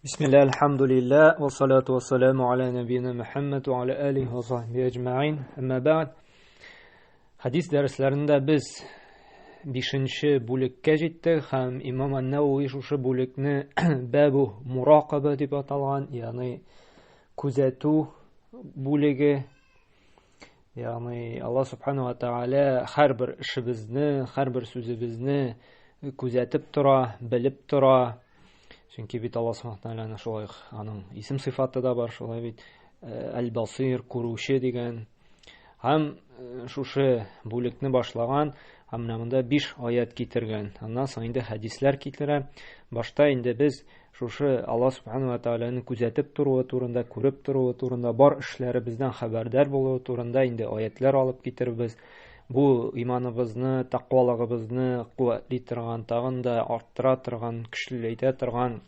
Бисмилла, альхамдулилля, ва салату ва саламу аля набина Мухаммад ва аля алихи ва сахби әҗмәгин. Әмма бәгъд. Хадис дәресләрендә без 5 бүлеккә җиттек һәм Имам Ан-Навави шушы бүлекне Бабу муракаба дип аталган, ягъни күзәтү бүлеге. Ягъни Аллаһ субхану ва тааля һәрбер эшебезне, һәрбер сүзебезне күзәтеп тора, белеп тора. Чөнки бит Аллаһ субхану тааляның шулай аның исем сыйфаты да бар, шулай бит Әл-Басир, күрүче дигән. Һәм шушы бүлекне башлаган, һәм менә монда 5 аят китергән. Аннан соң инде хәдисләр китерә. Башта инде без Шушы Аллаһ Субхану ва Тааляның күзәтеп торуы турында, күреп торуы турында, бар эшләребездән хәбәрдар булуы турында инде аятлар алып китербез. Бу иманыбызны, тәкъвалыгыбызны куәтли торган, тагын да арттыра торган, көчлеләйтә торган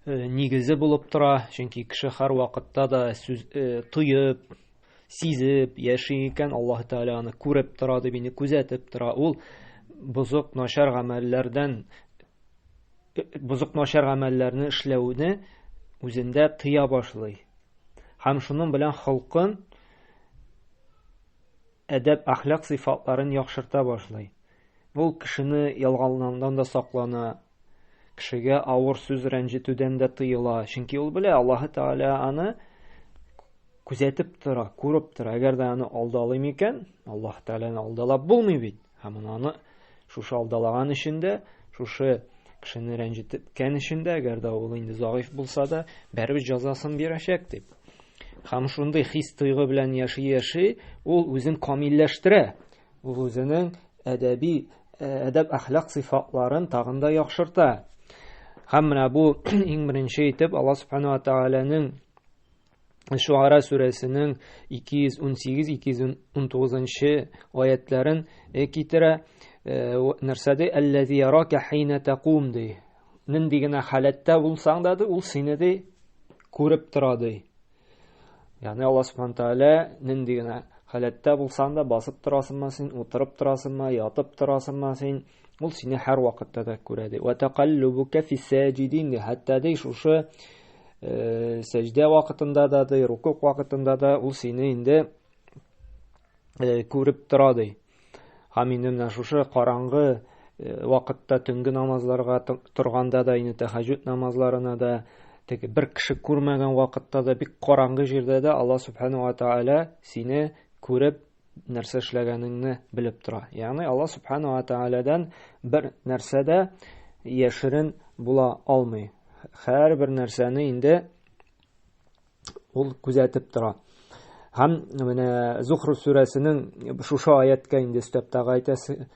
нигезе булып тора. Чөнки кеше һәр вакытта да сүз тоеп, сизеп яши икән, Аллаһ Тәгалә аны күреп тора дип инде күзәтеп тора. Ул бозык, начар гамәлләрдән бозык начар гамәлләрне эшләүне үзендә тыя башлый. Һәм шуның белән холкын, әдәп, әхлак сыйфатларын яхшырта башлый. Ул кешене ялганлаудан да саклана, кешегә авыр сүз рәнҗетүдән дә тыела. Чөнки ул белә, Аллаһы Тәгалә аны күзәтеп тора, күреп тора. Әгәр дә аны алдалыйм икән, Аллаһ Тәгаләне алдалап булмый бит. Һәм аны шушы алдалаган өчен дә, шушы кешене рәнҗеткән өчен дә, әгәр дә ул инде зәгыйфь булса да, бәрбер җәзасын бирәчәк дип. Һәм шундый хис тойгы белән яши-яши, ул үзен камилләштерә. Ул үзенең әдәби, әдәп әхлак сыйфатларын тагын да яхшырта. Һәм менә бу иң беренче итеп Аллаһ Субхану ва Тәгаләнең Шуара сүрәсенең 218-219 аятларын китерә. Нәрсә ди? Әлләзи ярака хина тәкум ди. Нинди генә халәттә булсаң да ди, ул сине ди күреп тора ди. Ягъни Аллаһ Субхану тааля нинди генә халәттә булсаң да, басып торасыңмы син, утырып торасыңмы, ятып торасыңмы син, ул сине һәр вакытта да күрә ди. Ва тақаллубука фис-саҗидин ди. Хәтта ди шушы сәҗдә вакытында да ди, рукук вакытында да ул сине инде күреп тора ди. Һәм инде менә шушы караңгы вакытта төнге намазларга торганда да, инде тәһәҗҗүд намазларына да, теге бер кеше күрмәгән вакытта да, бик караңгы җирдә дә Аллаһ Субхану ва Тааля сине күреп нәрсә эшләгәнеңне белеп тора. Ягъни Аллаһ Субхану ва Таалядан бер нәрсә дә яшерен була алмый. Һәрбер нәрсәне инде ул күзәтеп тора. Һәм менә Зухруф сүрәсенең шушы аяткә инде өстәп тагы әйтәсе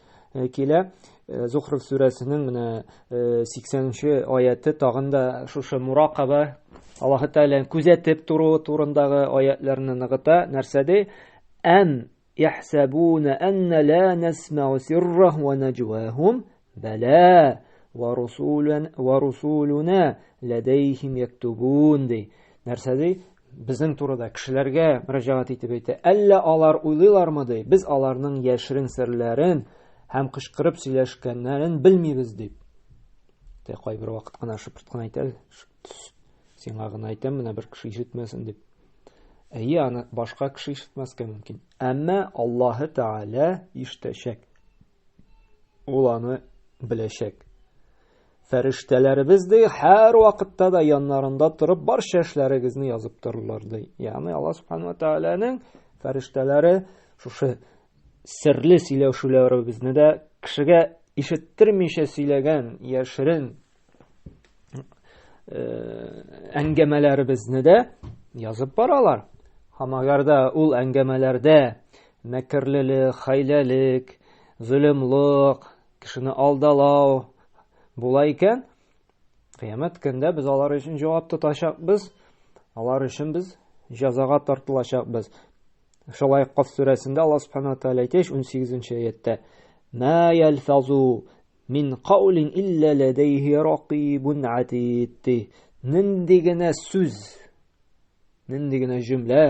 килә. Зухруф сүрәсенең менә 80-нче аяты тагын да шушы муракаба Аллаһы Тәгаләнең күзәтеп торуы турындагы аятларны ныгыта. Нәрсә ди? Әм яхсабуна анна ла насмау сиррахум ва наҗвахум бәлә ва русулан ва русулуна ләдәйхим яктубун ди. Нәрсә ди? Безнең турыда кешеләргә мөрәҗәгать итеп әйтә. Әллә алар уйлыйлармы ди? Без аларның яшерен серләрен һәм кычкырып сөйләшкәннәрен белмибез дип. Тә кайбер вакыт кына шыпырт кына әйтә. Сиңа гына әйтәм, менә бер кеше ишетмәсен дип. Әйе, аны башка кеше ишетмәскә мөмкин. Әмма Аллаһы Тәгалә ишетәчәк. Ул аны беләчәк. Фәрештәләребез ди, һәр вакытта да яннарында торып барча эшләрегезне язып торырлар ди. Ягъни Аллаһ Субхану ва Тәгаләнең фәрештәләре шушы серле сөйләшүләребезне дә кешегә ишеттермичә сөйләгән яшерен әңгәмәләребезне дә язып баралар. Һәм әгәр дә ул әңгәмәләрдә мәкерлелек, хәйләлек, зөлемлык, кешене алдалау була икән, кыямәт көндә без алар өчен җавап тотачакбыз, алар өчен без җәзага тартылачакбыз. Шулай Каф сүрәсендә Аллаһ Субхану ва Тааля әйтә 18 аятта: "Ма ялфазу Мин каулин илля ләдәйһи ракибун атид. Нинди генә сүз, нинди генә җөмлә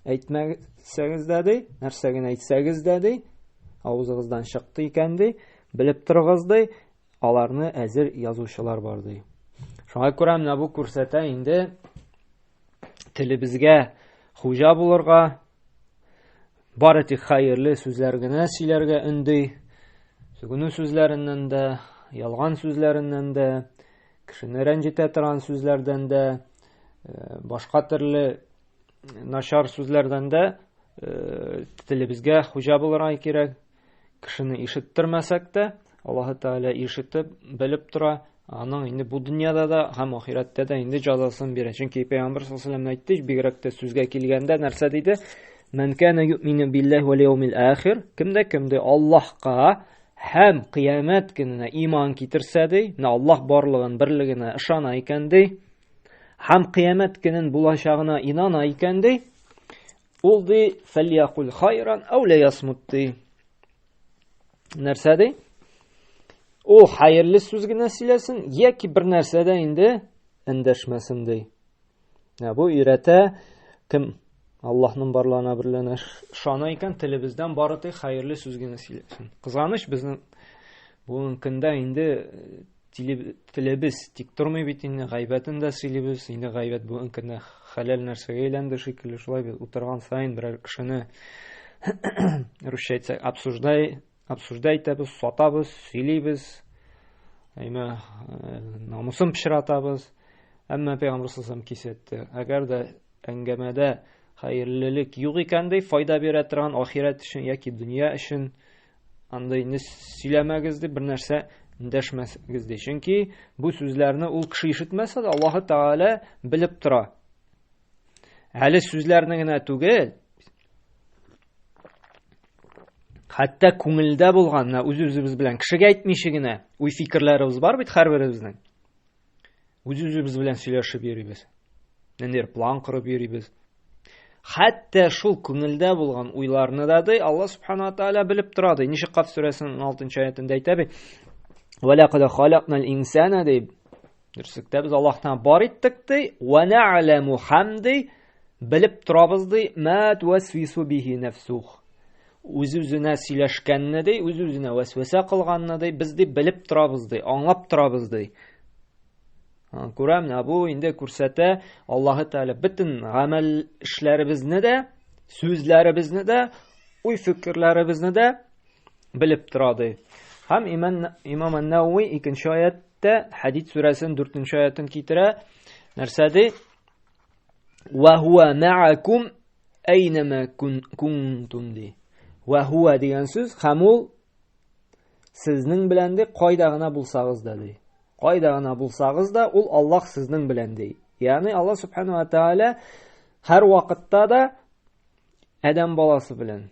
әйтмәсәгез дә ди, нәрсә генә әйтсәгез дә ди, авызыгыздан чыкты икән ди, белеп торыгыз ди, аларны әзер язучылар бар ди. Шуңа күрә менә бу күрсәтә инде телебезгә хуҗа булырга, бары тик хәерле сүзләр генә сөйләргә өнди. Сүгенү сүзләреннән дә, ялган сүзләреннән дә, кешене рәнҗетә торган сүзләрдән дә, э, башка төрле начар сүзләрдән дә э, телебезгә хуҗа булырга кирәк. Кешене ишеттермәсәк тә, Аллаһы Тәгалә ишетеп, белеп тора, аның инде бу дөньяда да һәм ахирәттә дә инде җәзасын бирә. Чөнки Пәйгамбер саллаллаһу алейһи әйтте, бигрәк тә сүзгә килгәндә нәрсә диде? Мән кана юмину биллаһи вәл яумил ахир, кем дә кем ди Аллаһка һәм кыямәт көненә иман китерсә ди, менә Аллаһ барлыгын, берлегенә ышана икән ди, һәм кыямәт көнен булачагына инана икән ди, Ул ди, фәльякул хайран ау лиясмут ди. Нәрсә ди? Ул хәерле сүз генә сөйләсен, яки бер нәрсә дә инде эндәшмәсен ди. Ә бу өйрәтә, кем Аллаһның барлыгына берләнә ышана икән, телебездән бары тик хәерле сүз генә сөйләсен. Кызганыч, безнең бүгенге көндә инде телебез тик тормый бит инде, гайбәтен дә сөйлибез. Инде гайбәт бүгенге көндә хәләл нәрсәгә әйләнде шикелле. Шулай бит, утырган саен берәр кешене русча әйтсәк, обсуждай, обсуждай итәбез, сатабыз, сөйлибез. Әйме, э, намусын пычратабыз. Әмма Пәйгамбер саллаллаху кисәтте. Әгәр дә әңгәмәдә хәерлелек юк икән ди, файда бирә торган ахирәт өчен яки дөнья өчен Андый не сөйләмәгез дип бер нәрсә эндәшмәгез ди. Чөнки бу сүзләрне ул кеше ишетмәсә дә Аллаһы Тәгалә белеп тора. Әле сүзләрне генә түгел, хәтта күңелдә булган, менә үз-үзебез белән кешегә әйтмичә генә уй-фикерләребез бар бит һәрберебезнең. Үз-үзебез белән сөйләшеп йөрибез. Ниндидер план корып йөрибез. Хәтта шул күңелдә булган уйларны да ди Алла субхана тааля белеп тора ди. Ничек Каф сүрәсенең 16 аятында әйтә бит. Ва лакад халакнал инсана ди. Дөреслектә без Аллаһтан бар иттек ди. Ва нә'ламу хамди белеп торабыз ди. Ма туасвису бихи нәфсух. Үз-үзенә сөйләшкәнне ди, үз-үзенә вәсвәсә кылганны ди, без ди белеп торабыз ди, аңлап торабыз ди. Күрә, менә бу инде күрсәтә Аллаһы Тәгалә бөтен гамәл эшләребезне дә, сүзләребезне дә, уй-фикерләребезне дә белеп тора ди. Һәм Имам Ан-Нәвәви икенче аятта Хадид сүрәсенең 4 аятын китерә. Нәрсә ди? Ва хуа мәакум әйнәмә кунтум ди. Ва хуа дигән сүз һәм ул сезнең белән ди, кайда гына булсагыз да ди. Кайда гына булсагыз да, ул Аллаһ сезнең белән ди. Ягъни Аллаһ субхану ва тааля һәр вакытта да адәм баласы белән.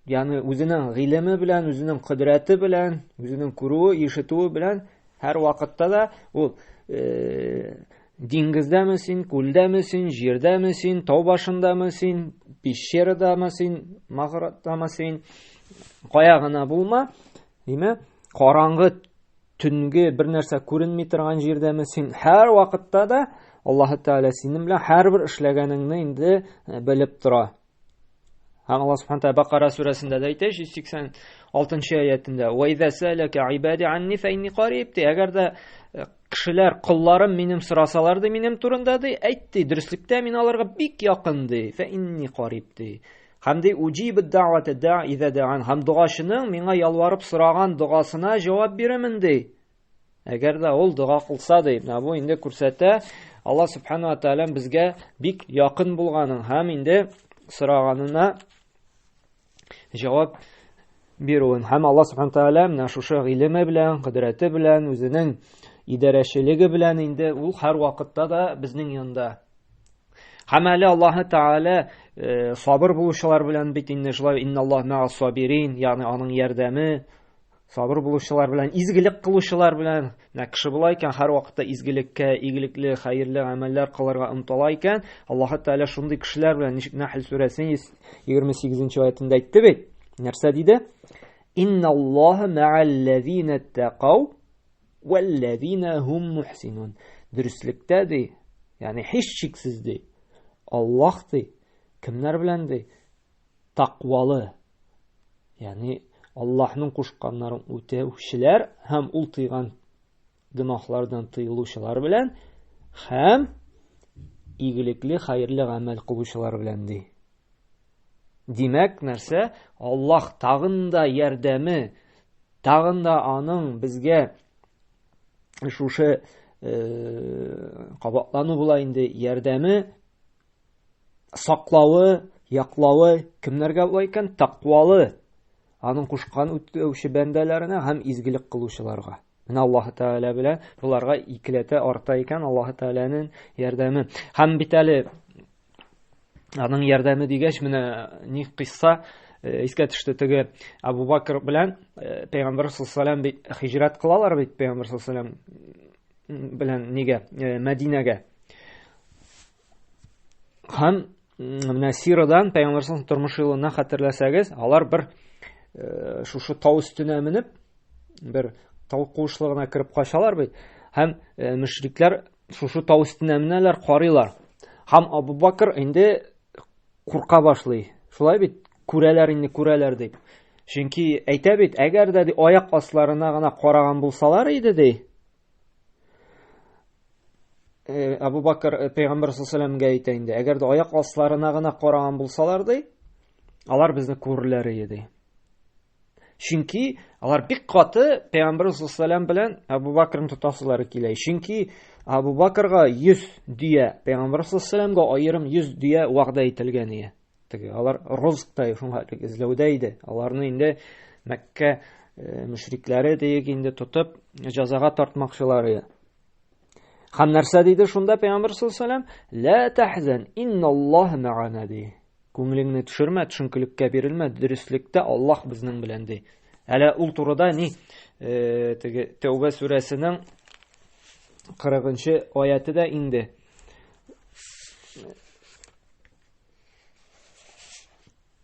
Ягъни үзенең гыйлеме белән, үзенең кодрәте белән, үзенең күрүе, ишетүе белән һәр вакытта да ул э, диңгездәме син, күлдәме син, җирдәме син, тау башындамы син, пещерадамы син, мәгарадамы син, кая гына булма, димә, караңгы төнге бер нәрсә күренми торган җирдәме син, һәр вакытта да Аллаһы Тәгалә синең белән һәрбер эшләгәнеңне инде э, белеп тора. Һәм Аллаһ Субхану Тәгалә Бакара сүрәсендә дә әйтә, 186 аятендә: "Ва иза сәләкә ибади анни фа инни кариб" ди. Әгәр дә э, кешеләр колларым минем сорасалар ди минем турында ди, әйт ди, дөреслектә мин аларга бик якын ди. Фа инни кариб ди. Һәм ди уҗибу дәгъвата да'и иза да'ан. Һәм догачының миңа ялварып сораган догасына җавап бирәмен ди. Әгәр дә ул дога кылса ди. Менә бу инде күрсәтә Аллаһ субхану ва тааля безгә бик якын булганын һәм инде сораганына җавап бирүен. Һәм Аллаһ субхану тааля менә шушы гыйлеме белән, кодрәте белән, үзенең идарәчелеге белән инде ул һәр вакытта да безнең янда. Һәм әле Аллаһы Тәгалә э, сабыр булучылар белән бит инде шулай инналлаһ мәгас сабирин, ягъни аның ярдәме сабыр булучылар белән, изгелек кылучылар белән. Менә кеше була икән, һәр вакытта изгелеккә, игелекле, хәерле гамәлләр кылырга омтыла икән, Аллаһы Тәгалә шундый кешеләр белән, ничек Нәхл сүрәсенең 28 нче аятында әйтте бит. Нәрсә диде? Инналлаһа мә'аллазина тақау Вәлләзина һум мухсинун. Дөреслектә ди, ягъни һичшиксез ди. Аллаһ ди, кемнәр белән ди? Тақвалы. Ягъни Аллаһның кушканнарын үтәүчеләр һәм ул тыйган гөнаһлардан тыелучылар белән һәм игелекле, хәерле гамәл кылучылар белән ди. Димәк, нәрсә? Аллаһ тагын да ярдәме, тагын да аның безгә шушы э, кабатлану була инде ярдәме, саклавы, яклавы кемнәргә була икән? Тәкъвалы, аның кушкан үтәүче бәндәләренә һәм изгелек кылучыларга. Менә Аллаһ Тәгалә белән боларга икеләтә арта икән Аллаһ Тәгаләнең ярдәме. Һәм бит әле аның ярдәме дигәч, менә ни кыйсса э, искә төште теге Абу Бакр белән э, Пәйгамбәр саллаллаху алейһи бит һиҗрәт кылалар бит Пәйгамбәр саллаллаху алейһи белән нигә э, Мәдинәгә. Һәм менә Сирадан Пәйгамбәр саллаллаху тормыш юлыннан хәтерләсәгез, алар бер шушы тау өстенә менеп, бер тау куышлыгына кереп качалар бит. Һәм мөшрикләр шушы тау өстенә менәләр, карыйлар. Һәм Абу Бакр инде курка башлый. Шулай бит, күрәләр инде, күрәләр дип. Чөнки әйтә бит, әгәр дә ди аяк асларына гына караган булсалар иде ди, Э, Абу Бакр э, пәйгамбәр саллаллаху әйтә инде, әгәр дә аяк асларына гына караган булсалар ди, алар безне күрерләр иде ди. Чөнки алар бик каты пәйгамбәр саллаллаху белән Абу Бакрны тотасылары килә. Чөнки Абу Бакрга 100 дөя, пәйгамбәр саллаллаху аерым 100 дөя вәгъдә ителгән иде. Теге алар розыкта шуңа эзләүдә иде. Аларны инде Мәккә э, мөшрикләре диек инде тотып җәзага тартмакчылар иде. Һәм нәрсә диде шунда Пәйгамбәр саллаллаху алейһи вәсәлләм? Ла тахзан, инналлаһ мәгана ди. Күңелеңне төшермә, төшенкелеккә бирелмә, дөреслектә Аллаһ безнең белән ди. Әле ул турыда ни э, теге Тәүбә сүрәсенең 40 аяты да инде.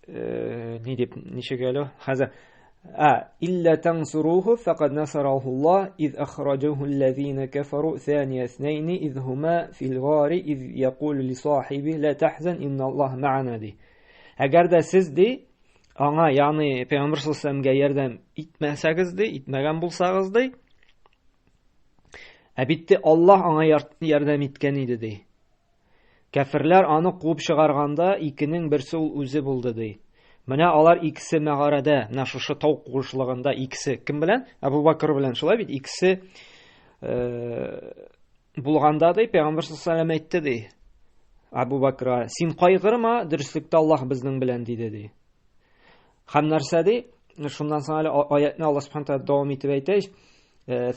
Э, ни дип ничек әле хәзер а илля тансуруһу факад насараху Аллаһ из ахраджаху аллазина кафару thaniya итhnayni из хума фил гари из якулу ли сахиби ла тахзан инна Аллаһ ма'ана ди. Әгәр дә сез ди аңа, ягъни пәйгамбәр саллаллаху алейһи ярдәм итмәсәгез ди, итмәгән булсагыз ди, ә бит Аллаһ аңа ярдәм иткән иде ди. Кәферләр аны куып чыгарганда, икенең берсе ул үзе булды, ди. Менә алар икесе мәгарәдә, менә шушы тау куышлыгында икесе кем белән? Әбу Бакр белән, шулай бит, икесе э, булганда ди, Пәйгамбәр саллаллаху әйтте ди. Әбу Бакрга, син кайгырма, дөреслектә Аллаһ безнең белән диде ди. Һәм нәрсә ди? Шуннан соң әле аятны Аллаһ субхана тәгалә дәвам итеп әйтә.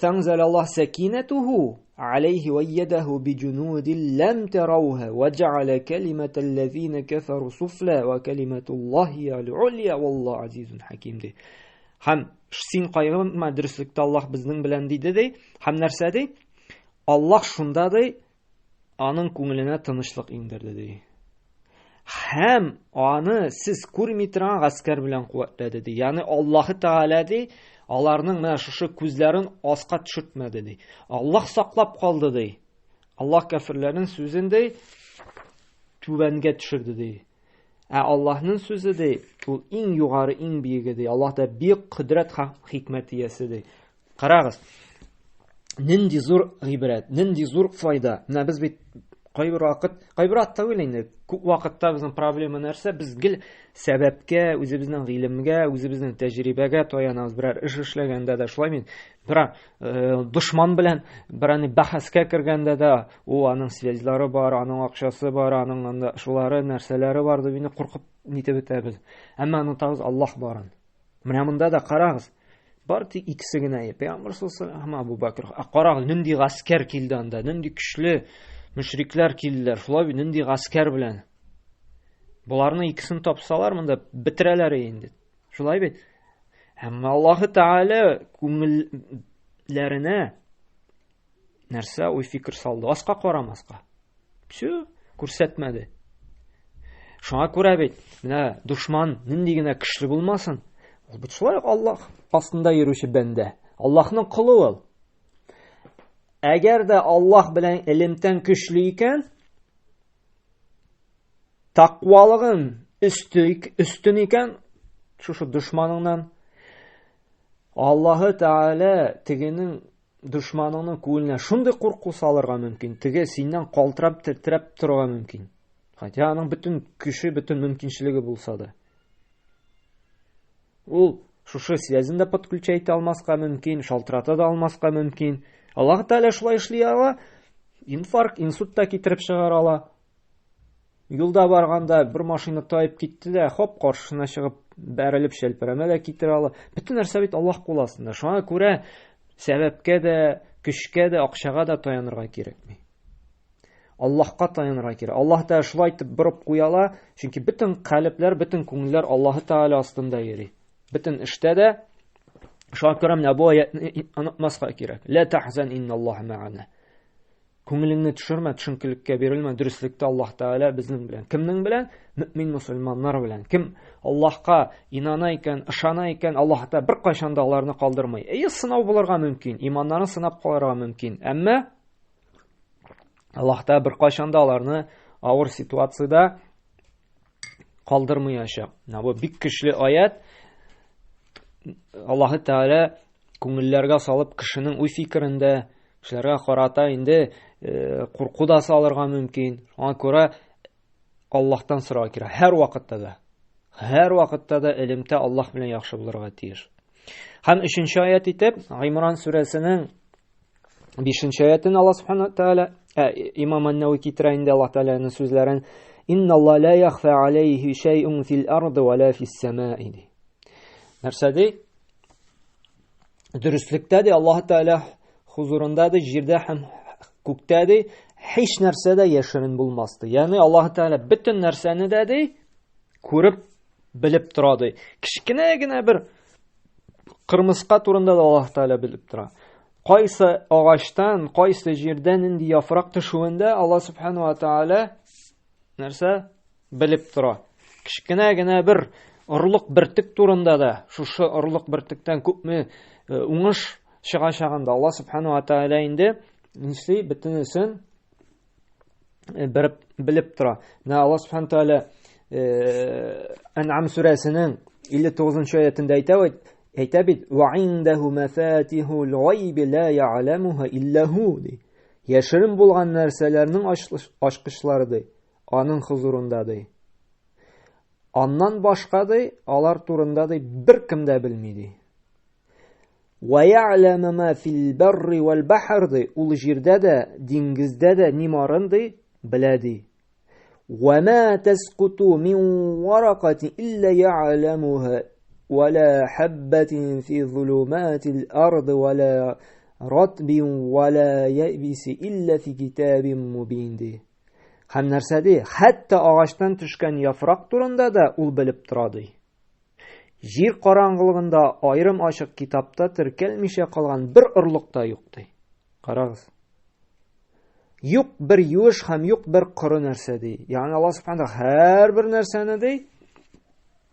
Фәнзәл Аллаһ сәкинәтүһү алейһи ва йәдәһү биҗунудин ләм тәрауһа ва җәгәлә кәлимәтәлләзинә кәфәру суфлә ва кәлимәтуллаһи аль-улия валлаһу азизун хаким ди. Һәм син кайгырма, дөреслектә Аллаһ безнең белән диде ди. Һәм нәрсә ди? Аллаһ шунда ди, аның күңеленә тынычлык иңдерде ди. Һәм аны сез күрми торган гаскәр белән куәтләде ди. Ягъни Аллаһы Тәгалә ди, аларның менә шушы күзләрен аска төшертмәде ди. Аллаһ саклап калды ди. Аллаһ кәферләрнең сүзен ди түбәнгә төшерде ди. Ә Аллаһның сүзе ди, ул иң югары, иң биеге ди. Аллаһ да бик кодрәт һәм хикмәт иясе ди. Карагыз, нинди зур гыйбрәт, нинди зур файда. Менә без бит кайбер вакыт, кайбер вакыт түгел инде, күп вакытта безнең проблема нәрсә? Без гел сәбәпкә, үзебезнең гыйлемгә, үзебезнең тәҗрибәгә таянабыз. Берәр эш эшләгәндә дә шулай мин. Берәр э, дошман белән берәр бәхәскә кергәндә дә, о, аның связьлары бар, аның акчасы бар, аның анда шулары, нәрсәләре бар дип инде куркып нитеп бетәбез. Әмма онытабыз Аллаһ барын. Менә монда да карагыз. Бар тик икесе генә. Пәйгамбәр саллаллаху һәм Абу Бакр. Ә карагыз, нинди гаскәр килде анда, нинди көчле мөшрикләр килделәр. Шулай бит, нинди гаскәр белән. Боларны икесен тапсалар, монда бетерәләр инде. Шулай бит. Әмма Аллаһы Тәгалә күңелләренә нәрсә уй фикер салды? Аска карамаска. Все, күрсәтмәде. Шуңа күрә бит, менә дошман нинди генә көчле булмасын, ул бит шулай ук Аллаһ астында йөрүче бәндә. Аллаһның колы ул. Әгәр дә Аллаһ белән элемтәң көчле икән, тақвалыгың өстен икән, шушы дошманыңнан Аллаһы Тәгалә тегенең дошманыңның күңеленә шундый курку салырга мөмкин, теге синнән калтырап, тетрәп торырга мөмкин. Хотя аның бөтен көче, бөтен мөмкинчелеге булса да. Ул шушы связен дә подключать итә алмаска мөмкин, шалтырата да алмаска мөмкин. Аллаһ Тәгалә шулай эшли ала, инфаркт, инсульт та китереп чыгара ала. Юлда барганда бер машина таеп китте дә, хоп, каршысына чыгып бәрелеп шәлперәмә дә китерә ала. Бөтен нәрсә бит Аллаһ кул астында. Шуңа күрә сәбәпкә дә, көчкә дә, акчага да таянырга кирәкми. Аллаһка таянырга кирәк. Аллаһ Тәгалә шулай итеп борып куя ала, чөнки бөтен калебләр, бөтен күңелләр Аллаһ Тәгалә астында йөри. Бөтен эштә дә шуңа күрә менә бу аятны онытмаска кирәк. Ла тахзан инналлаһ мәгана. Күңелеңне төшермә, төшенкелеккә бирелмә, дөреслектә Аллаһ Тәгалә безнең белән. Кемнең белән? Мөмин мусульманнар белән. Кем Аллаһка инана икән, ышана икән, Аллаһ Тәгалә беркайчан да аларны калдырмый. Әйе, сынау булырга мөмкин, иманнарын сынап калырга мөмкин. Әмма Аллаһ Тәгалә беркайчан да аларны авыр ситуациядә калдырмаячак. Менә бу бик көчле аят. Аллаһ Тәгалә күңелләргә салып кешенең уй фикерендә кешеләргә карата инде э, курку да салырга мөмкин. Шуңа күрә Аллаһтан сорарга кирәк. Һәр вакытта да. Һәр вакытта да элемтә Аллаһ белән яхшы булырга тиеш. Һәм өченче аят итеп Гыймран сүрәсенең бишенче аятын Аллаһ субхана тааля ә, Имам Ан-Нәви китерә инде Аллаһ Тәгаләнең сүзләрен Инналлаһ ла яхфа алейхи шәй'ун фил арды ва ла фис самаи. Нәрсә ди? Дөреслектә ди Аллаһ Тәгалә хузурында ди җирдә һәм күктә ди һич нәрсә дә яшерен булмас ди. Ягъни Аллаһ Тәгалә бөтен нәрсәне дә ди күреп белеп тора ди. Кечкенә генә бер кырмыска турында да Аллаһ Тәгалә белеп тора. Кайсы агачтан, кайсы җирдән нинди яфрак төшүен дә Аллаһ Субхану ва Тәгалә нәрсә белеп тора. Кечкенә генә бер орлык бөртек турында да, шушы орлык бөртектән күпме э, уңыш чыгачагын да Алла Субхану ва Тааля инде нишли бөтенесен э, беріп белеп тора. Менә Алла Субхану Тааля э, Ән'ам сүрәсенең 59 аятында әйтә бит, әйтә бит: "Ва индаху мафатихул гайби ла я'ламуха илля ху" ди. Яшерен булган нәрсәләрнең ачкычлары ди, аның хозурында ди. Аннан башка ди, алар турында ди беркем дә белми ди. Ва я'ламу ма фил барри вал бахр ди, ул җирдә дә, диңгездә дә ни барын ди, белә ди. Ва ма таскуту мин варакатин илля я'ламуха ولا حبة في ظلمات الأرض ولا رطب ولا يابس إلا في كتاب مبين ди. Һәм нәрсә ди? Хәтта агачтан төшкән яфрак турында да ул белеп тора ди. Җир караңгылыгында аерым ачык китапта теркәлмичә калган бер орлык та юк ди. Карагыз. Юк бер юеш һәм юк бер коры нәрсә ди. Ягъни Аллаһ субхана һәрбер нәрсәне ди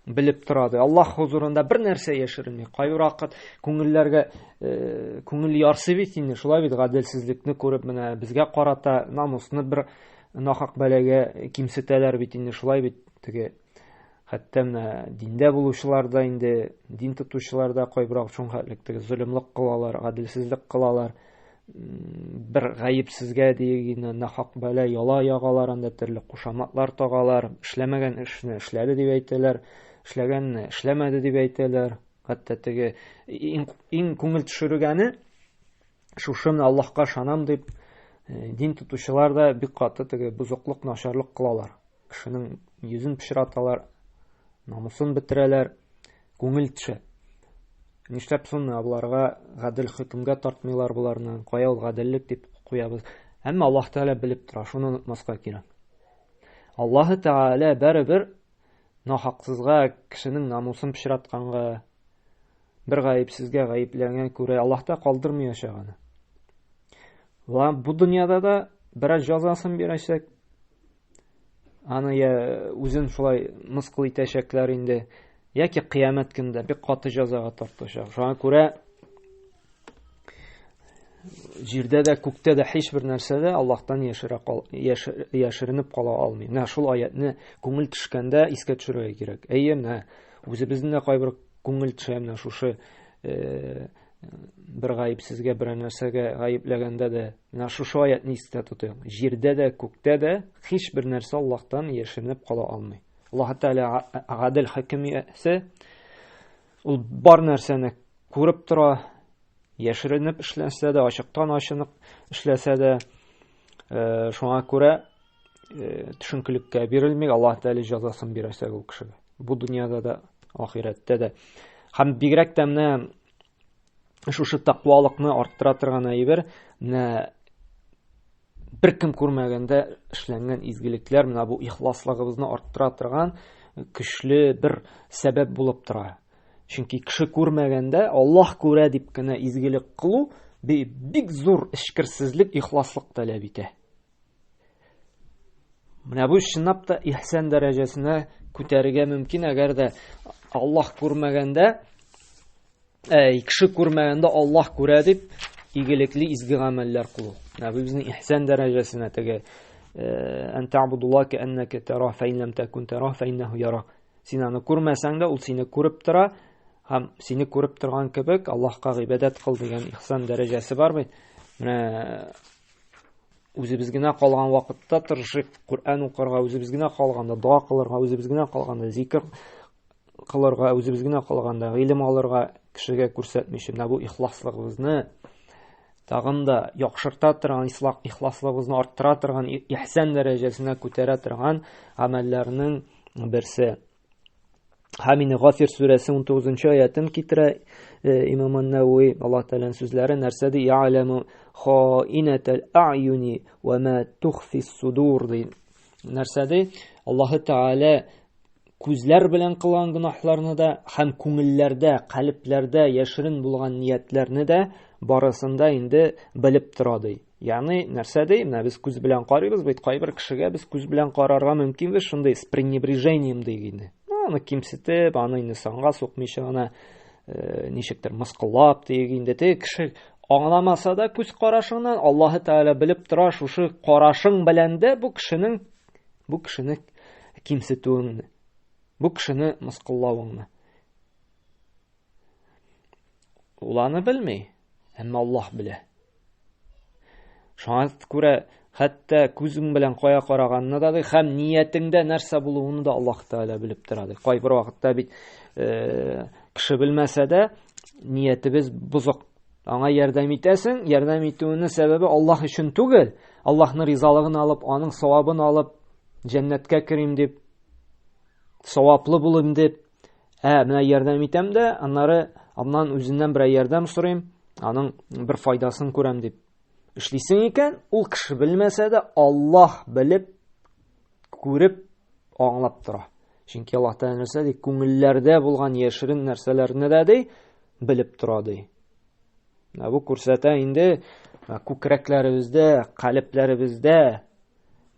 белеп тора ди. Аллаһ хузурында бер нәрсә яшеренми. Кайбер вакыт күңелләргә э, күңел ярсый бит инде, шулай бит гаделсезлекне күреп менә безгә карата намусны бер нахак бәлагә кимсетәләр бит инде, шулай бит теге хәтта менә диндә булучылар да инде, дин тотучылар да кайбер вакыт шуңа теге золымлык кылалар, гаделсезлек кылалар. Бер гаепсезгә дигән нахак бәла яла ягалар, анда төрле кушаматлар тагалар, эшләмәгән эшне эшләде дип әйтәләр, эшләгәнне эшләмәде дип әйтәләр. Хәтта теге иң, иң күңел төшергәне шушы менә Аллаһка ышанам дип э, дин тотучылар да бик каты теге бозыклык, начарлык кылалар. Кешенең йөзен пычраталар, намусын бетерәләр, күңел төшә. Нишләп соң боларга гадел хөкемгә тартмыйлар боларны? Кая ул гаделлек дип куябыз. Әмма Аллаһ Тәгалә белеп тора, шуны онытмаска кирәк. Аллаһ Тәгалә барыбер нахаксызга кешенең намусын пычратканга, бер гаепсезгә гаепләнгән күрә Аллаһ та калдырмаячак аны. Ва бу дөньяда да бераз җәзасын бирәчәк. Аны я үзен шулай мыскыл итәчәкләр инде, яки кыямәт көндә бик каты җәзага тартачак. Шуңа күрә җирдә дә, күктә дә һичбер нәрсә дә Аллаһтан яшерә кал, яшеренеп кала алмый. Менә шул аятны күңел төшкәндә искә төшерергә кирәк. Әйе, менә үзебезнең дә кайбер күңел төшә менә шушы э, Бер гаепсезгә берәр нәрсәгә гаепләгәндә дә менә шушы аятны истә тотыйк. Җирдә дә, күктә дә һичбер нәрсә Аллаһтан яшеренеп кала алмый. Аллаһ Тәгалә гадел хөкем иясе, ул бар нәрсәне күреп тора, яшеренеп эшләсә дә, ачыктан ачынып эшләсә дә, шуңа күрә төшенкелеккә бирелми, Аллаһ Тәгалә җәзасын бирәчәк ул кешегә. Бу дөньяда да, ахирәттә дә. Һәм бигрәк тә менә шушы тәкъвалыкны арттыра торган әйбер, менә беркем күрмәгәндә эшләнгән изгелекләр, менә бу ихласлыгыбызны арттыра торган көчле бер сәбәп булып тора. Чөнки кеше күрмәгәндә Аллаһ күрә дип кенә изгелек кылу бик зур эчкерсезлек, ихласлык таләп итә. Менә бу чынлап та ихсан дәрәҗәсенә күтәрергә мөмкин, әгәр дә Аллаһ күрмәгәндә, кеше күрмәгәндә Аллаһ күрә дип игелекле изге гамәлләр кылу. Менә бу безнең ихсан дәрәҗәсенә теге ан та'будулла кa'аннака тара фа ин лам такун тара фа иннаху ярак. Син аны күрмәсәң дә, ул сине күреп тора һәм сине күреп торган кебек Аллаһка гыйбадәт кыл дигән ихсан дәрәҗәсе бар бит. Менә үзебез генә калган вакытта тырышыйк Коръән укырга, үзебез генә калганда дога кылырга, үзебез генә калганда зикр кылырга, үзебез генә калганда гыйлем алырга кешегә күрсәтмичә. Менә бу ихласлыгыбызны тагын да яхшырта торган, ихласлыгыбызны арттыра торган, ихсан дәрәҗәсенә күтәрә торган гамәлләрнең берсе. Һәм инде Гафир сүрәсе 19 аятын китерә Имам Ан-Навави, Аллаһ Тәгаләнең сүзләре нәрсә ди? Я'ламу хаинатал a'юни ва ма тухфи судур ди. Нәрсә ди? Аллаһ Тәгалә күзләр белән кылган гөнаһларны да һәм күңелләрдә, калебләрдә яшерен булган ниятләрне дә барысын да инде белеп тора ди. Ягъни нәрсә ди? Менә без күз белән карыйбыз бит, кайбер кешегә без күз белән карарга мөмкинбез, шундый с пренебрежением ди инде. Аны кимсетеп, аны инде санга сукмыйча гына ничектер мыскыллап диек инде. Теге кеше аңламаса да күз карашыңнан Аллаһы Тәгалә белеп тора, шушы карашың белән дә бу кешенең бу кешене кимсетүеңне, бу кешене мыскыллавыңны. Ул аны белми, әмма Аллаһ белә. Шуңа күрә хәтта күзең белән кая караганны да ди, һәм ниятеңдә нәрсә булуын да Аллаһ Тәгалә белеп тора ди. Кайбер вакытта бит кеше белмәсә дә ниятебез бозык. Аңа ярдәм итәсең, ярдәм итүенең сәбәбе Аллаһ өчен түгел, Аллаһның ризалыгын алып, аның савабын алып, җәннәткә керим дип, саваплы булыйм дип, Ә, менә ярдәм итәм дә, аннары аннан үзеннән берәр ярдәм сорыйм, аның бер файдасын күрәм дип. Эшлисең икән, ул кеше белмәсә дә, Аллаһ белеп, күреп, аңлап тора. Чөнки Аллаһ Тәгалә нәрсә ди? Күңелләрдә булган яшерен нәрсәләрне дә ди, белеп тора ди. Менә бу күрсәтә инде күкрәкләребездә, калебләребездә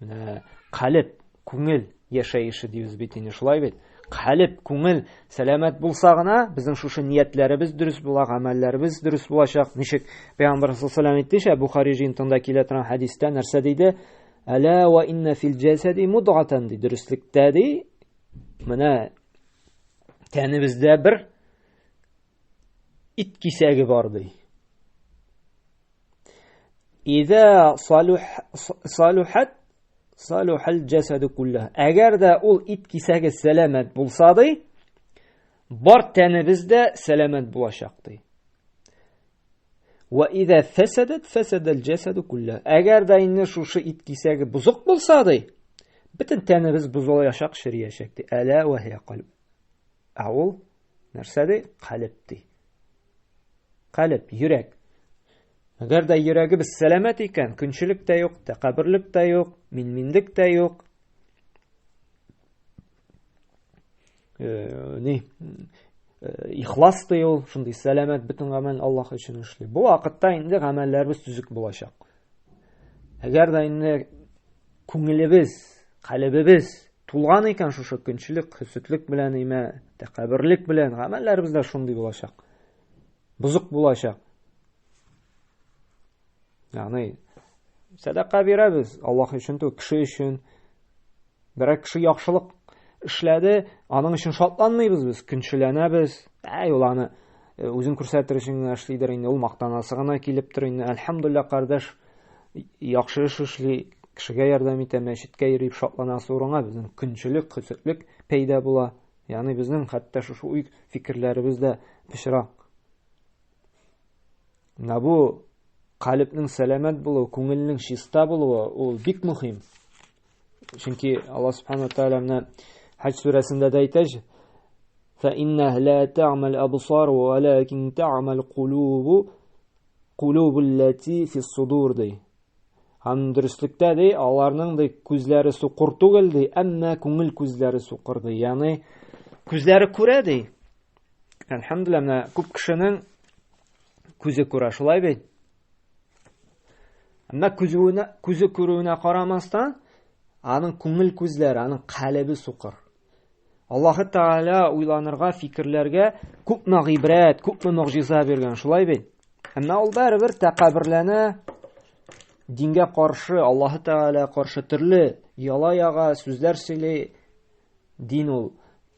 Менә калеб, күңел яшәеше дибез бит инде, шулай бит? Калеб, күңел сәламәт булса гына, безнең шушы ниятләребез дөрес була, гамәлләребез дөрес булачак. Ничек Пәйгамбәр саллаллаһу алейһи ва әйтте, Бухари җыентында килә торган хәдистә нәрсә диде? Әлә ва инна фил җәсәди мудгатан ди. Дөреслектә ди, менә тәнебездә бер ит кисәге бар ди. Иза салух салухат салухал җәсәду куллаһ. Әгәр дә ул ит кисәге сәламәт булса ди, бар тәнебез дә сәламәт булачак ди. Ва иза фәсәдәт фәсәдәл җәсәду куллаһ. Әгәр дә инде шушы ит кисәге бозык булса ди, бөтен тәнебез бозылачак, чериячәк ди. Әлә ва һия кальб. Ә ул нәрсә ди? Калеб ди. Калеб, йөрәк. Әгәр дә йөрәгебез сәламәт икән, көнчелек тә юк, тәкәбберлек тә юк, минминлек тә юк. Ни, ихлас та ул, шундый сәламәт бөтен гамәл Аллаһ өчен эшли. Бу вакытта инде гамәлләребез төзек булачак. Әгәр дә инде күңелебез, калебебез тулган икән шушы көнчелек, хөсетлек белән имә, тәкәбберлек белән, гамәлләребез дә шундый булачак. Бозык булачак. Ягъни сәдака бирәбез Аллаһ өчен түгел, кеше өчен. Берәр кеше яхшылык эшләде, аның өчен шатланмыйбыз без, көнчеләнәбез. Әй, ул аны Үзен күрсәтер өчен генә эшлидер инде, ул мактанасы гына килеп тор инде. Әлхәмдулилла, кардәш яхшы эш эшли, кешегә ярдәм итә, мәчеткә йөреп шатланасы урынга безнең көнчелек, хөсетлек пәйда була. Ягъни безнең хәтта шушы уй фикерләребез дә пычрак. Менә бу калебнең сәламәт булуы, күңелнең чиста булуы ул бик мөһим. Чөнки Аллаһ субхана тааля менә Хаҗ сүрәсендә дә әйтә, فإنها لا تعمى الأبصار ولكن تعمى القلوب قلوب التي في الصدور ди. Һәм дөреслектә ди, аларның ди күзләре сукыр түгел ди, әмма күңел күзләре сукыр ди. Ягъни күзләре күрә ди. Әлхәмдүлилләһ, менә күп кешенең күзе күрә, шулай бит? Әмма күзүенә, күзе күрүенә карамастан, аның күңел күзләре, аның калебе сукыр. Аллаһы Тәгалә уйланырга, фикерләргә күпме гыйбрәт, күпме могҗиза биргән, шулай бит? Әмма ул барыбер тәкәбберләнә, дингә каршы, Аллаһы Тәгалә каршы төрле яла яга, сүзләр сөйли. Дин ул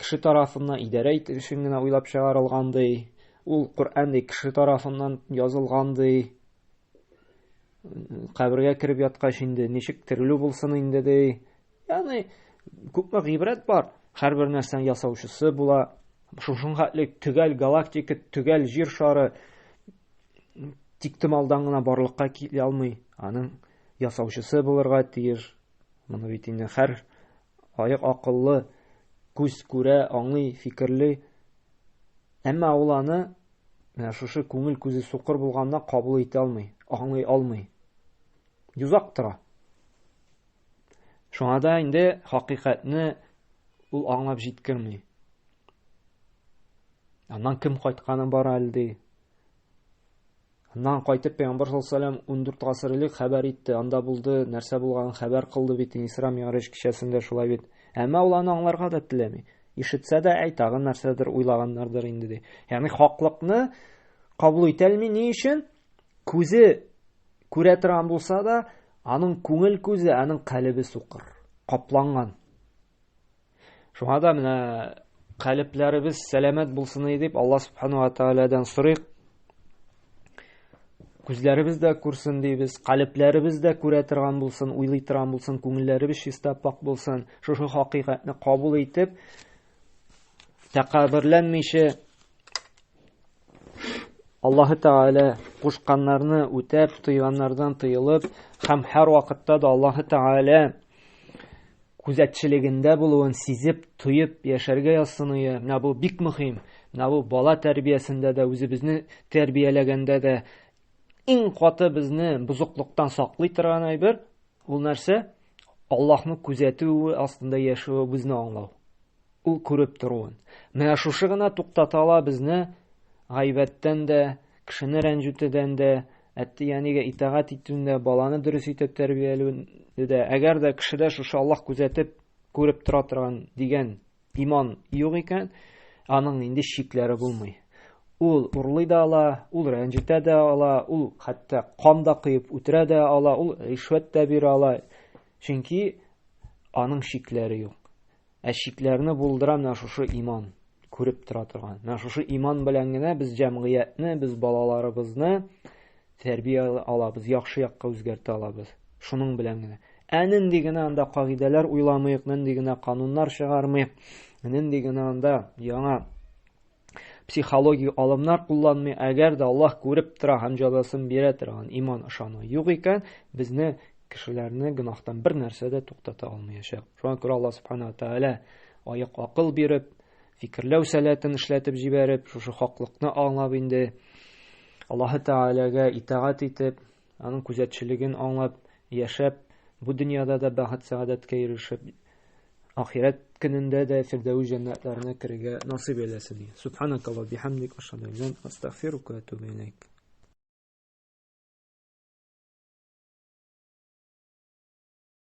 кеше тарафыннан идарә итү өчен генә уйлап чыгарылган ди. Ул Коръән ди кеше тарафыннан язылган ди. Кабергә кереп яткач инде ничек терелү булсын инде ди. Ягъни күпме гыйбрәт бар. Һәрбер нәрсәнең ясаучысы була. Шушың хәтле төгәл галактика, төгәл җир шары тиктомалдан гына барлыкка килә алмый. Аның ясаучысы булырга тиеш. Моны бит инде һәр аек акыллы күз күрә, аңлый, фикерли. Әмма ул аны менә шушы күңел күзе сукыр булганына кабул итә алмый, аңлый алмый. Йозак тора. Шуңа да инде хакыйкатьне ул аңлап җиткерми. Аннан кем кайтканы бар әле ди. Аннан кайтып Пәйгамбәр саллаллаһу алейһи ва 14 гасыр элек хәбәр итте. Анда булды, нәрсә булганын хәбәр кылды бит Исра Мигъраҗ кичәсендә шулай бит. Әмма ул аны аңларга да теләми. Ишетсә дә, әй, тагын нәрсәдер уйлаганнардыр инде ди. Ягъни хаклыкны кабул итә алмый ни өчен? Күзе күрә торган булса да, аның күңел күзе, аның калебе сукыр, капланган. Шуңа да менә калебләребез сәламәт булсын дип Алла субхану ва тааладан сорыйк. Күзләребез дә күрсен дибез, калебләребез дә күрә торган булсын, уйлый торган булсын, күңелләребез чиста пак булсын. Шушы хакыйкатьне кабул итеп, тәкәбберләнмичә Аллаһы Тәгалә кушканнарны үтәп, тыйганнардан тыелып һәм һәр вакытта да Аллаһы Тәгалә күзәтчелегендә булуын сизеп, тоеп яшәргә язсын ие. Менә бу бик мөһим. Менә бу бала тәрбиясендә дә, үзебезне тәрбияләгәндә дә иң каты безне бозыклыктан саклый торган әйбер ул нәрсә? Аллаһны күзәтүе астында яшәвебезне аңлау. Ул күреп торуын. Менә шушы гына туктата ала безне гайбәттән дә, кешене рәнҗүтедән дә, әти-әнигә итагать итүен дә, баланы дөрес итеп тәрбияләүне дә. Әгәр дә кешедә шушы Аллаһ күзәтеп, күреп тора торган дигән иман юк икән, аның инде шикләре булмый. Ул урлый да ала, ул рәнҗетә дә ала, ул хәтта кан да коеп үтерә дә ала, ул ришвәт тә бирә ала. Чөнки аның шикләре юк. Ә чикләрне булдыра менә шушы иман, күреп тора торган. Менә шушы иман белән генә без җәмгыятьне, без балаларыбызны тәрбия алабыз, яхшы якка үзгәртә алабыз. Шуның белән генә. Ә нинди генә анда кагыйдәләр уйламыйк, нинди генә кануннар чыгармыйк, нинди генә анда яңа психологик алымнар кулланмый, әгәр дә Аллаһ күреп тора һәм җәзасын бирә торган иман ышану юк икән, безне кешеләрне гөнаһтан бер нәрсә дә туктата алмаячак. Шуңа күрә Аллаһ субхана ва тааля аяк акыл биреп, фикерләү сәләтен эшләтеп җибәреп, шушы хаклыкны аңлап инде Аллаһы Тәгаләгә итагать итеп, аның күзәтчелеген аңлап яшәп, бу дөньяда да бәхет сәгадәткә ирешеп, ахирәт көнендә дә Фирдәүс җәннәтләренә керергә насыйп әйләсен. Субханакаллаһ бихамдик, ашһаду ан ла илаһ илля анта, астагфирука ва атубу иләйк.